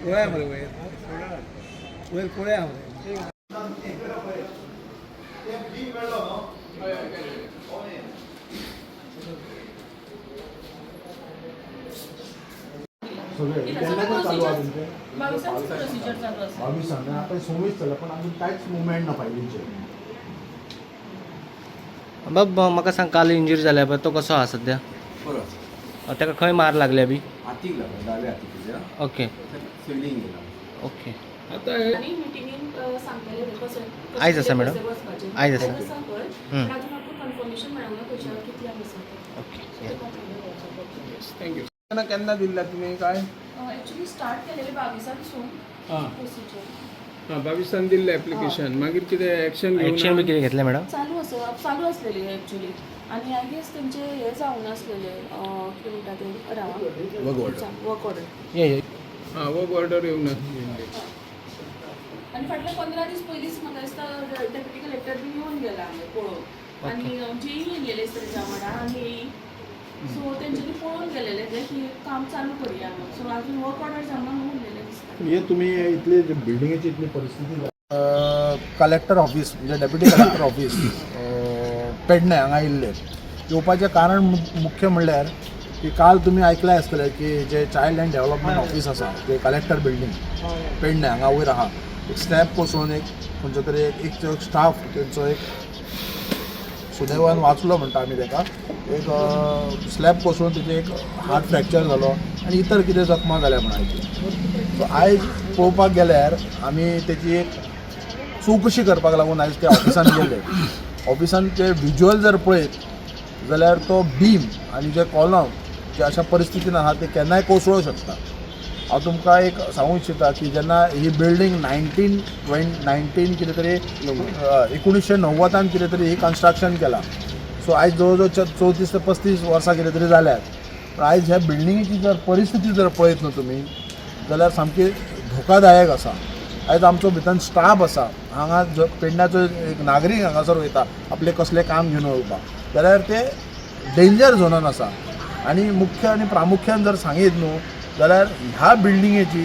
कोळ्या मरे वयर वयर कोळ्या मरे. सगळे केन्ना पण चालू आहा तुमचें? बावीसांची प्रोसिजर चालू आसा. 22 आतां 26 जालें, पण अजून कांयच मुवमेंट ना फायलींचेर. बाब, म्हाका सांग, काल इंजरी जाल्या पळय, तो कसो आहा सध्या? बरो आसा. ताका खंय मार लागल्या बी? हातीक लागला, दाव्या हातीक तुज्या. सिल्डींग गेला. आता हे आनी मिटिंगेन सांगतले ते कशें आयज आसा मॅडम? कशें वचपाचें. आयज आसा. आयज आसा खंय, पण अजून आमकां कन्फर्मेशन मेळूंक ना खंयच्या कितल्यांक आसा तें. ओके. ते confirm. Thank you. केन्ना केन्ना दिल्ला तुमी काय? एक्चुअली स्टार्ट केलेले 22 सून प्रोसिजर. हां, 22 दिल्लें एप्लिकेशन. मागीर कितें एक्शन? एक्शन बी कितें घेतलें मॅडम? चालू आसा, चालू आसलेली एक्चुअली. आनी I guess तेंचे हे जावंक नासलेले, कितें म्हणटा ते, रावा. Work order. Work order. ये ये. हां, वर्क ऑर्डर येवंक नासली. आनी फाटले 15 दीस पयलींच म्हाका दिसता डेप्युटी कलेक्टर बी येवन गेला हांगा पळोवन, आनी जेई येयलेले आसता तेच्या वांगडा आनी एई, सो तेंच्यांनी पळोवन गेलेले ते की काम चालू करुया म्हणून. सो अजून वर्क ऑर्डर जावंक ना म्हणून उरलेलें दिसता. हे तुम्ही इतली बिल्डिंगेची इतली परिस्थिती, कलेक्टर ऑफिस म्हणजे डेप्युटी कलेक्टर ऑफिस पेडणे हांगा येयल्ले. येवपाचें कारण मुख्य म्हणल्यार की काल तुमी आयकलां आसतलें की जे चायल्ड अँड डेव्हलपमेंट ऑफिस आसा, जे कलेक्टर बिल्डींग पेडणे हांगा वयर आहा, एक स्लॅब कोसळून एक खंयचो तरी एक एक स्टाफ तेंचो एक सुदैवान वाचलो म्हणटा आमी ताका, एक स्लॅब कोसळून तेजे एक हात फ्रॅक्चर जालो आनी इतर कितें जखमा जाल्या म्हणायची. सो आयज पळोवपाक गेल्यार आमी तेजी एक चवकशी करपाक लागून आयज त्या ऑफिसान गेले. ऑफिसान ते विज्युअल जर पळयत जाल्यार तो बीम आनी जे कॉलम जे अशा परिस्थितीन आहा, ते केन्नाय कोसळूंक शकता. हांव तुमकां एक सांगूंक इच्छिता की जेन्ना ही बिल्डींग 19 19 कितें तरी 1990 कितें तरी ही कन्स्ट्रक्शन केलां. सो आयज जवळ जवळ 34 ते 35 वर्सां कितें तरी जाल्यात, पण आयज ह्या बिल्डिंगेची जर परिस्थिती जर पळयत न्हू तुमी जाल्यार सामकी धोकादायक आसा. आयज आमचो भितर स्टाफ आसा हांगा, जो पेडण्याचो एक नागरीक हांगासर वयता आपलें कसलें काम घेवन वयपाक जाल्यार ते डेंजर झोनान आसा. आनी मुख्य आनी प्रामुख्यान जर सांगीत न्हू जाल्यार ह्या बिल्डिंगेची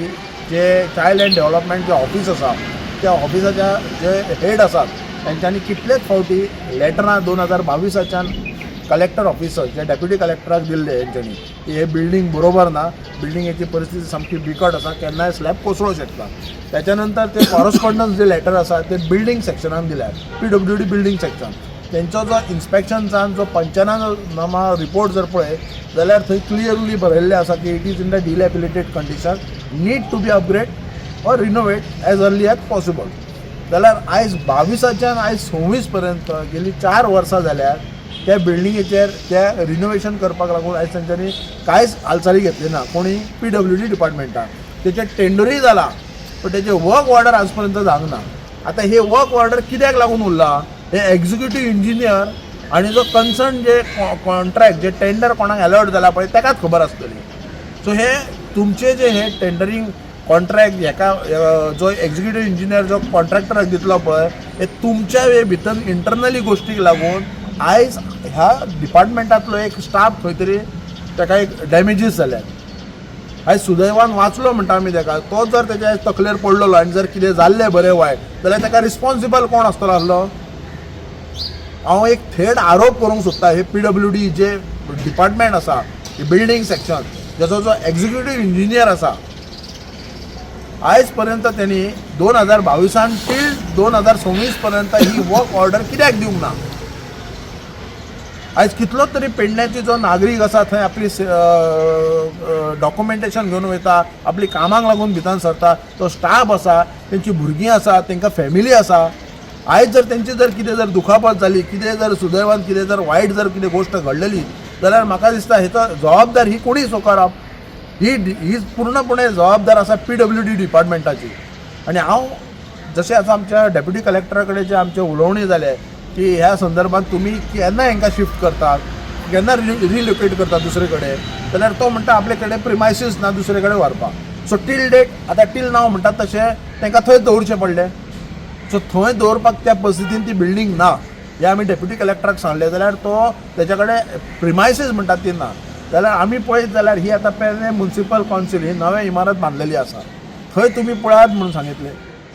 जे चायल्ड अँड डेव्हलपमेंट जे ऑफीस आसा, त्या ऑफिसाच्या जे हेड आसात तेंच्यांनी कितलेच फावटी लेटरां 2022च्यान कलेक्टर ऑफिसर जे डेप्युटी कलेक्टराक दिल्ले तेंच्यांनी की हे बिल्डींग बरोबर ना, बिल्डिंगेची परिस्थिती सामकी बिकट आसा, केन्नाय स्लॅब कोसळूंक शकता. त्याच्या नंतर ते कॉरस्पॉन्डन्स जे लेटर आसा ते बिल्डींग सेक्शनान दिल्यात, पीडब्ल्यूडी बिल्डींग सेक्शन. तेंचो जो इन्स्पेक्शनसान जो पंचनामा रिपोर्ट जर पळयत जाल्यार थंय क्लियरली बरयल्लें आसा की it is in the dilapidated condition, need to be upgrade or renovate as early as possible. जाल्यार आयज 22च्यान आयज 26 पर्यंत गेली 4 वर्सां जाल्यार त्या बिल्डिंगेचेर त्या रिनोवेशन करपाक लागून आयज तेंच्यांनी कांयच हालचाली घेतली ना कोणी पीडब्ल्यूडी डिपार्टमेंटान. तेचें टेंडरूय जाला, पण तेजें वर्क ऑर्डर आज पर्यंत जावंक ना. आतां हे वर्क ऑर्डर कित्याक लागून उरला, हे एक्झिक्युटीव इंजिनियर आनी जो कन्सर्न जे कॉन्ट्रॅक्ट जे टेंडर कोणाक अलॉट जाला पळय तेकाच खबर आसतली. सो हे तुमचे जे हे टेंडरींग कॉन्ट्रॅक्ट हेका जो एक्झिक्युटीव इंजिनियर जो कॉन्ट्रॅक्टराक दितलो पळय, हे तुमच्या हे भितर इंटरनली गोश्टीक लागून आयज ह्या डिपार्टमेंटांतलो एक स्टाफ खंय तरी ताका एक डॅमेजीस जाल्यात. आयज सुदैवान वाचलो म्हणटा आमी ताका. तो जर तेज्या तकलेर पडलेलो आनी जर कितें जाल्लें बरें वायट जाल्यार ताका रिस्पॉन्सिबल कोण आसतलो आसलो? हांव एक थेट आरोप करूंक सोदता, हे पीडब्ल्यूडी जे डिपार्टमेंट आसा, बिल्डींग सेक्शन, ज्याचो जो एक्झिक्युटीव इंजिनियर आसा, आयज पर्यंत त्यांनी 2022 टील 2026 पर्यंत ही वर्क ऑर्डर कित्याक दिवंक ना? आयज कितलोच तरी पेडण्याचे जो नागरीक आसा थंय आपली डॉक्युमेंटेशन घेवन वयता, आपली कामाक लागून भितर सरता, तो स्टाफ आसा, तेंची भुरगीं आसा, तेंकां फॅमिली आसा. आयज जर तेंची जर कितें जर दुखापत जाली, कितें जर सुदैवान कितें जर वायट जर कितें गोश्ट घडलेली जाल्यार म्हाका दिसता हेचो जबाबदार ही कोणी स्विकारप? ही ही पूर्णपणे जबाबदार आसा पीडब्ल्यूडी डिपार्टमेंटाची. आनी हांव जशें आतां आमच्या डेप्युटी कलेक्टरा कडेन जें आमचें उलोवणें जालें की ह्या संदर्भात तुमी केन्ना हेंकां शिफ्ट करतात. केन्ना रिलोकेट करता दुसरे कडेन जाल्यार तो म्हणटा आपले कडेन प्रिमायसीस ना दुसरे कडेन व्हरपाक. सो टील डेट आतां टील नाव म्हणटात तशें तांकां थंय दवरचें पडलें. सो थंय दवरपाक त्या परिस्थितीन ती बिल्डींग ना हें आमी डेप्युटी कलेक्टराक सांगलें जाल्यार तो तेच्या कडेन प्रिमायसीस म्हणटात ती ना. जाल्यार आमी पळयत जाल्यार ही आतां पेडणे मुन्सिपल कावन्सील ही नवें इमारत बांदलेली आसा, थंय तुमी पळयात म्हणून सांगितलें.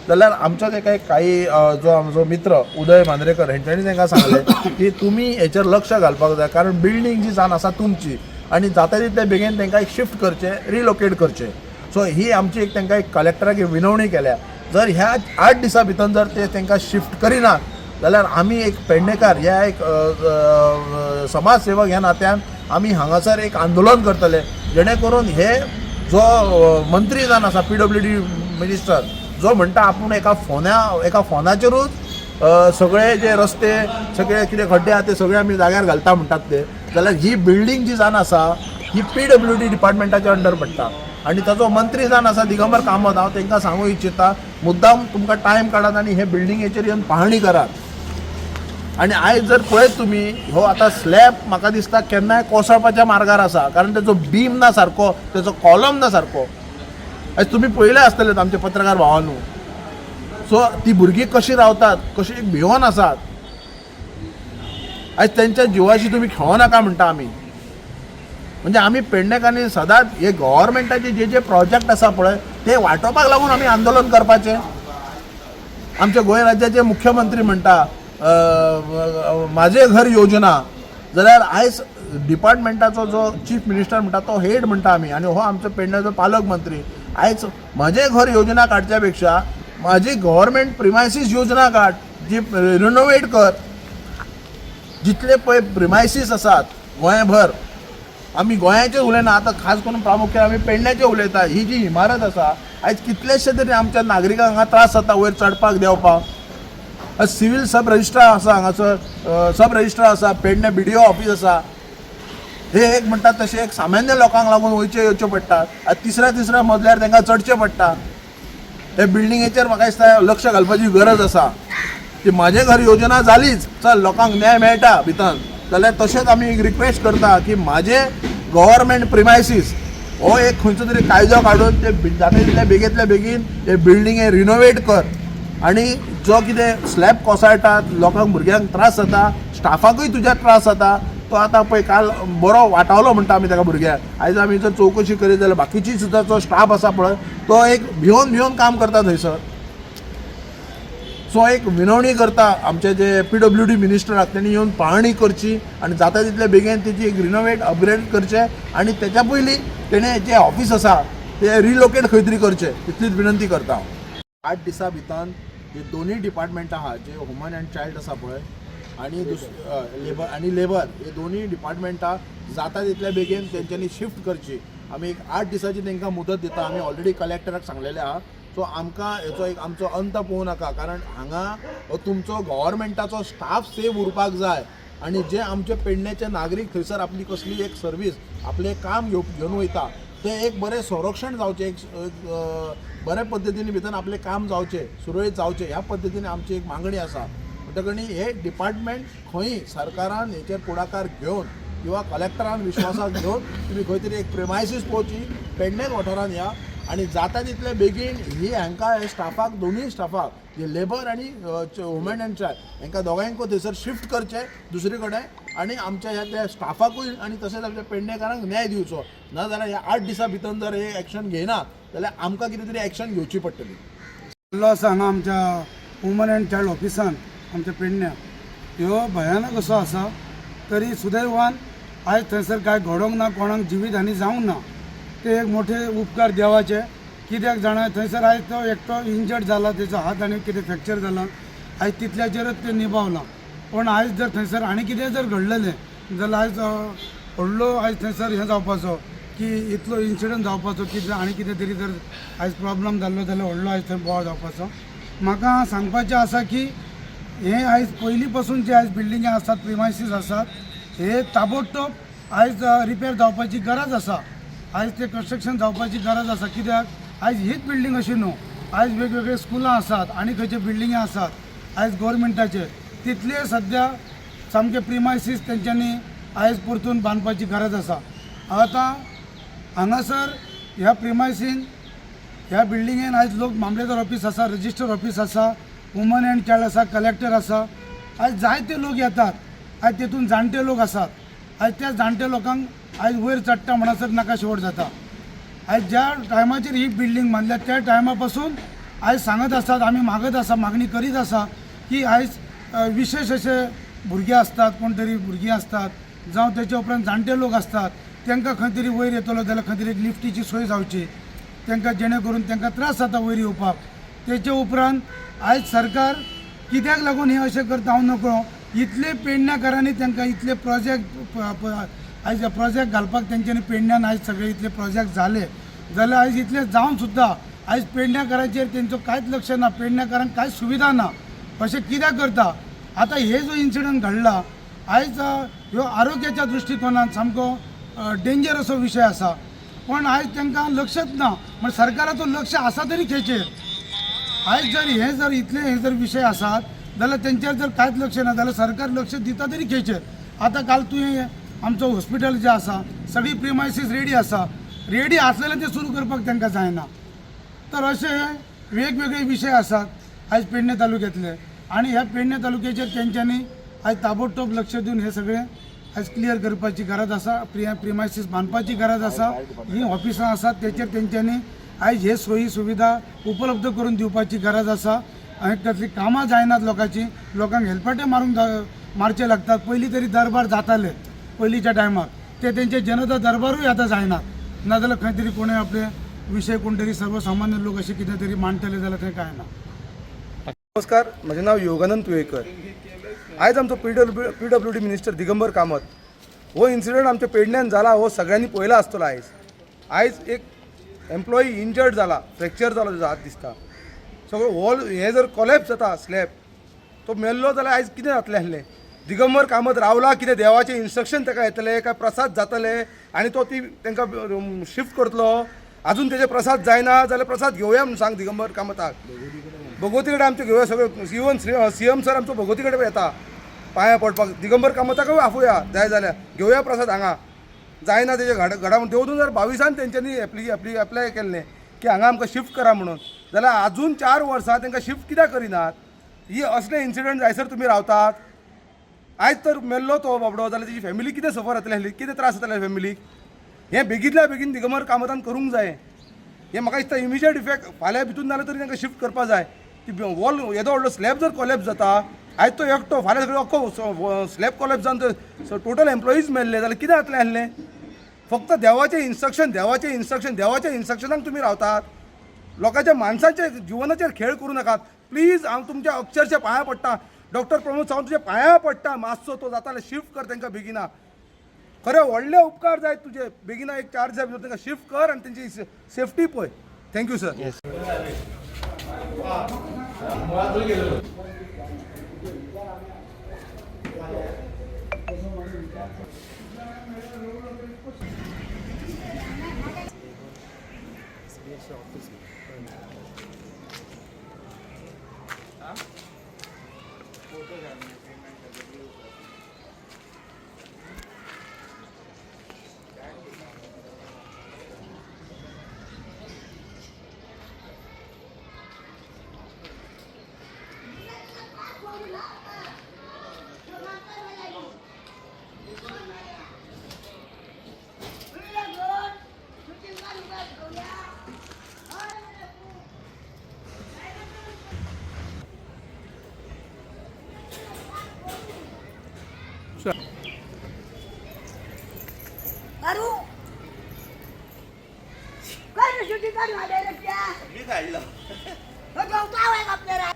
जाल्यार आमच्या ते काही जो आमचो मित्र उदय मांद्रेकर हेंच्यांनी तांकां सांगलें की तुमी हेचेर लक्ष घालपाक जाय, कारण बिल्डींग जी जावन आसा तुमची आनी जाता तितले बेगीन तांकां एक शिफ्ट करचें, रिलोकेट करचें. सो ही आमची एक तांकां एक कलेक्टराक एक विनवणी केल्या. जर ह्या 8 दिसां भितर जर ते तांकां शिफ्ट करिना जाल्यार आमी एक पेडणेकार ह्या एक समाजसेवक ह्या नात्यान आमी हांगासर एक आंदोलन करतले, जेणे करून हे जो मंत्री जावन आसा PWD minister जो म्हणटा आपूण एका फोनाचेरूच सगळे जे रस्ते सगळे कितें खड्डे आहा ते सगळे आमी जाग्यार घालता म्हणटात ते, जाल्यार ही बिल्डींग जी जावन आसा ही PWD डिपार्टमेंटाच्या अंडर पडटा आनी ताचो मंत्री जावन आसा दिगंबर कामत. हांव तांकां सांगूंक इच्छिता मुद्दाम तुमकां टायम काडात आनी हे बिल्डिंगेचेर येवन पाहणी करात. आनी आयज जर पळयत तुमी हो आतां स्लॅब म्हाका दिसता केन्नाय कोसळपाच्या मार्गार आसा, कारण तेजो बीम ना सारको, तेजो कॉलम ना सारको. आयज तुमी पळयले आसतले आमचे पत्रकार भावानू. सो ती भुरगीं कशीं रावतात, कशीं भियोन आसात, आयज तेंच्या जिवाशी तुमी खेळो नाका म्हणटा आमी. म्हणजे आमी पेडणेकारांनी सदांच हे गव्हर्मेंटाचे जे जे प्रोजेक्ट आसा पळय ते वाटोवपाक लागून आमी आंदोलन करपाचें. आमच्या गोंय राज्याचे मुख्यमंत्री म्हणटा म्हाजें घर योजना, जाल्यार आयज डिपार्टमेंटाचो जो चीफ मिनिस्टर म्हणटा तो हेड म्हणटा आमी, आनी हो आमचो पेडण्याचो पालक मंत्री आयज म्हाजें घर योजना काडच्या पेक्षा म्हाजी गव्हर्मेंट प्रिमायसीस योजना काड, जी रिनोवेट कर. जितले पळय प्रिमायसीस आसात गोंयभर, आमी गोंयाचें उलयना आतां, खास करून प्रामुख्यान आमी पेडण्याचें उलयता. ही जी इमारत आसा आयज कितलेशे तरी आमच्या नागरिकांक हांगा त्रास जाता वयर चडपाक देंवपाक. आयज सिवील सब रजिस्ट्रार आसा हांगासर, सब रजिस्ट्रार आसा, पेडणे BDO office आसा. हे एक म्हणटात तशें एक सामान्य लोकांक लागून वयचें येवचें पडटा. आतां तिसऱ्या तिसऱ्या मजल्यार तांकां चडचें पडटा. हे बिल्डिंगेचेर म्हाका दिसता लक्ष घालपाची गरज आसा की म्हाजें घर योजना जालीच, चल लोकांक न्याय मेळटा भितर, जाल्यार तशेंच आमी एक रिक्वेस्ट करता की म्हाजें गव्हर्मेंट प्रिमायसीस हो एक खंयचो तरी कायदो काडून ते जाता तितल्या बेगींतल्या बेगीन हे बिल्डिंगे रिनोवेट कर आनी जो कितें स्लॅब कोसळटात लोकांक भुरग्यांक त्रास जाता, स्टाफाकूय तुज्या त्रास जाता. तो आतां पळय काल बरो वाटावलो म्हणटा आमी ताका भुरग्याक. आयज आमी जर चवकशी करीत जाल्यार बाकीची सुद्दां जो स्टाफ आसा पळय तो एक भिवन भिवन काम करता थंयसर. सो एक विनवणी करता आमचे जे PWD minister आहात तेणी येवन पाहणी करची आनी जाता तितले बेगीन तेजी एक रिनोवेट अपग्रेड करचें आनी तेच्या पयलीं तेणें जें ऑफीस आसा तें रिलोकेट खंय तरी करचें, इतलीच विनंती करता हांव. 8 दिसां भितर जे दोनूय डिपार्टमेंट आहा, जे वुमन अँड चायल्ड आसा पळय आनी लेबर आनी लेबर, हे दोनूय डिपार्टमेंटां जाता तितल्या बेगीन तेंच्यांनी शिफ्ट करची. आमी एक 8 दिसाची तांकां मुदत दिता. आमी ऑलरेडी कलेक्टराक सांगलेलें आहा. सो आमकां हेचो एक आमचो अंत पळोवं नाका, कारण हांगा हो तुमचो गव्हर्मेंटाचो स्टाफ सेफ उरपाक जाय आनी जे आमचे पेडण्याचे नागरीक थंयसर आपली कसली एक सर्वीस आपलें काम घेवन वयता तें एक बरें संरक्षण जावचें, एक बऱ्या पद्दतीन भितर आपलें काम जावचें, सुरळीत जावचें, ह्या पद्दतीन आमची एक मागणी आसा. म्हणटकच हे डिपार्टमेंट खंय सरकारान हेचेर फुडाकार घेवन किंवा कलेक्टरान विश्वासाक घेवन तुमी खंय तरी एक प्रिमायसीस पळोवची पेडणेच वाठारान या आनी जाता तितले बेगीन ही हांकां हे स्टाफाक, दोनूय स्टाफाक जे लेबर आनी वुमेन अँड चायल्ड हांकां दोगांयकूय थंयसर शिफ्ट करचें दुसरे कडेन आनी आमच्या ह्या त्या स्टाफाकूय आनी तशेंच आमच्या पेडणेकारांक न्याय दिवचो. ना जाल्यार ह्या 8 दिसां भितर जर हे एक्शन घेयना जाल्यार आमकां कितें तरी एक्शन घेवची पडटली. जाल्लो आसा हांगा आमच्या वुमन अँड चायल्ड ऑफिसान आमच्या पेडण्या ह्यो भयानक असो आसा. तरी सुदैवान आयज थंयसर कांय घडोवंक ना, कोणाक जिवीत हानी जावंक ना, ते एक मोठे उपकार देवाचे. कित्याक जाणा, थंयसर आयज तो एकटो इंजर्ड जाला, तेजो हात आनी कितें फ्रॅक्चर जाला, आयज तितल्याचेरच ते निभावलां. पूण आयज जर थंयसर आनी कितें जर घडलेलें जाल्यार आयज व्हडलो आयज थंयसर हें जावपाचो की इतलो इन्सिडंट जावपाचो की जर आनी कितें तरी जर आयज प्रॉब्लम जाल्लो जाल्यार व्हडलो आयज थंय बोवाळ जावपाचो. म्हाका सांगपाचें आसा की हे आयज पयलीं पासून जे आयज बिल्डिंगे आसात, प्रिमायसीस आसात, हे ताबडतोब आयज रिपेर जावपाची गरज आसा. आयज ते कन्स्ट्रक्शन जावपाची गरज आसा. कित्याक आयज हीच बिल्डींग अशी न्हू, आयज वेगवेगळे स्कुलां आसात आनी खंयचे बिल्डिंगे आसात आयज गोवोरमेंटाचे, तितले सद्या सामके प्रिमायसीस तेंच्यांनी आयज परतून बांदपाची गरज आसा. आतां हांगासर ह्या प्रिमायसीन ह्या बिल्डिंगेन आयज लोक मामलेदार ऑफीस आसा, रजिस्टर ऑफीस आसा, वुमन अँड चायल्ड आसा, कलेक्टर आसा. आयज जायते लोक येतात, आयज तेतून जाणटे लोक आसात. आयज त्या जाणटे लोकांक आयज वयर चडटा म्हणसर नाका शेवट जाता. आयज ज्या टायमाचेर ही बिल्डींग बांदल्या त्या टायमा पासून आयज सांगत आसात, आमी मागत आसा, मागणी करीत आसा की आयज विशेश अशे भुरगे आसतात, कोण तरी भुरगीं आसतात जावं तेच्या उपरांत जाणटे लोक आसतात, तांकां खंय तरी वयर येतलो जाल्यार खंय तरी एक लिफ्टीची सोय जावची तांकां, जेणे करून तांकां त्रास जाता वयर येवपाक. तेचे उपरांत आयज सरकार कित्याक लागून हें अशें करता हांव नकळो. इतले पेडण्याकारांनी तांकां इतले प्रोजेक्ट आयज प्रोजेक्ट घालपाक तेंच्यांनी पेडण्यान आयज सगळे इतले प्रोजेक्ट जाले जाल्यार आयज इतले जावन सुद्दां आयज पेडण्याकारांचेर तेंचो कांयच लक्ष ना, पेडण्याकारांक कांयच सुविधा ना. अशें कित्याक करता? आतां हे जो इन्सिडंट घडला आयज ह्यो आरोग्याच्या दृश्टिकोनान सामको डेंजर असो विशय आसा, पण आयज तांकां लक्षच ना. म्हणजे सरकाराचो लक्ष आसा तरी खेचेर? आयज जर हे जर इतले हे जर विशय आसात जाल्यार तेंचेर जर कांयच लक्ष ना जाल्यार सरकार लक्ष दिता तरी खेचेर? आतां काल तुवें आमचो हॉस्पिटल जें आसा सगळी प्रिमायसीस रेडी आसा, रेडी आसलेलें तें सुरू करपाक तांकां जायना. तर अशे वेगवेगळे विशय आसात आयज पेडणे तालुक्यांतले आनी ह्या पेडणे तालुक्याचेर तेंच्यांनी आयज ताबडतोब लक्ष दिवन हे सगळें आयज क्लियर करपाची गरज आसा. प्रिमायसीस बांदपाची गरज आसा. ही ऑफिसां आसात तेचेर तेंच्यांनी आयज हे सोयी सुविधा उपलब्ध करून दिवपाची गरज आसा. आनी तातली कामां जायनात लोकांची, लोकांक हेलपाटे मारूंक मारचे लागतात. पयलीं तरी दरबार जाताले पयलींच्या टायमार, ते तेंचे जनता दरबारूय आतां जायनात. नाजाल्यार खंय तरी कोणूय आपले विशय कोण तरी सर्वसामान्य लोक अशें कितें तरी मांडटले जाल्यार थंय कांय ना. नमस्कार, म्हजें नांव योगानंद तुयेकर. आयज आमचो PWD minister Digambar Kamat हो इन्सिडंट आमच्या पेडण्यान जाला हो सगळ्यांनी पळयला आसतलो. आयज आयज एक एम्प्लॉई इंजर्ड जाला, फ्रॅक्चर जाला तेजो हात दिसता. सगळो वॉल हें जर कोलॅप्स जाता स्लॅब, तो मेल्लो जाल्यार आयज कितें जातलें आसलें? दिगंबर कामत रावला कितें देवाचें इन्स्ट्रक्शन ताका येतलें काय प्रसाद जातले आनी तो ती तांकां शिफ्ट करतलो? अजून तेजे प्रसाद जायना जाल्यार प्रसाद घेवया म्हणून सांग दिगंबर कामताक. भगवती कडेन आमचे घेवया सगळे, इवन CM sir आमचो भगवती कडेन येता पांयां पडपाक. दिगंबर कामताकूय आफोवया जाय जाल्यार, घेवया प्रसाद हांगा. जायना तेजे घडा घडा 2022 तेंच्यांनी एप्ली एप्ली एप्लाय केल्लें की हांगा आमकां शिफ्ट करा म्हणून, जाल्यार अजून 4 वर्सां तांकां शिफ्ट कित्याक करिनात? ही असले इन्सिडंट जायसर तुमी रावतात. आयज तर मेल्लो तो बाबडो जाल्यार तेजी फॅमिली कितें सफर जातली आसली, कितें त्रास जातले फॅमिलीक? हें बेगींतल्या बेगीन दिगंबर कामतान करूंक जाय. हें म्हाका दिसता इमिजिएट इफेक्ट फाल्यां भितून जाल्यार तरी तांकां शिफ्ट करपा जाय. ती वॉल येदो व्हडलो स्लॅब जर कोलॅप्स जाता, आयज तो एकटो, फाल्यां सगळो अख्खो स्लॅब कोलॅप्स जावन टोटल एम्प्लॉईज मेल्ले जाल्यार कितें जातलें आसलें? फक्त देवाचें इन्स्ट्रक्शन, देवाचें इन्स्ट्रक्शन, देवाच्या इन्स्ट्रक्शनाक तुमी रावतात. लोकांच्या माणसांच्या जिवनाचेर खेळ करूं नाकात प्लीज. हांव तुमच्या अक्षरशा पांयां पडटा डॉक्टर प्रमोद सावंत, तुज्या पांयां पडटा. मातसो तो जाता जाल्यार शिफ्ट कर तांकां बेगिना. खरें व्हडले उपकार जायत तुजे. बेगिना एक 4 दिसां भितर तांकां शिफ्ट कर आनी तेंची सेफ्टी पळय. Thank you sir. करू काय शूटिंग काढू? मी काढलं. आपल्याला.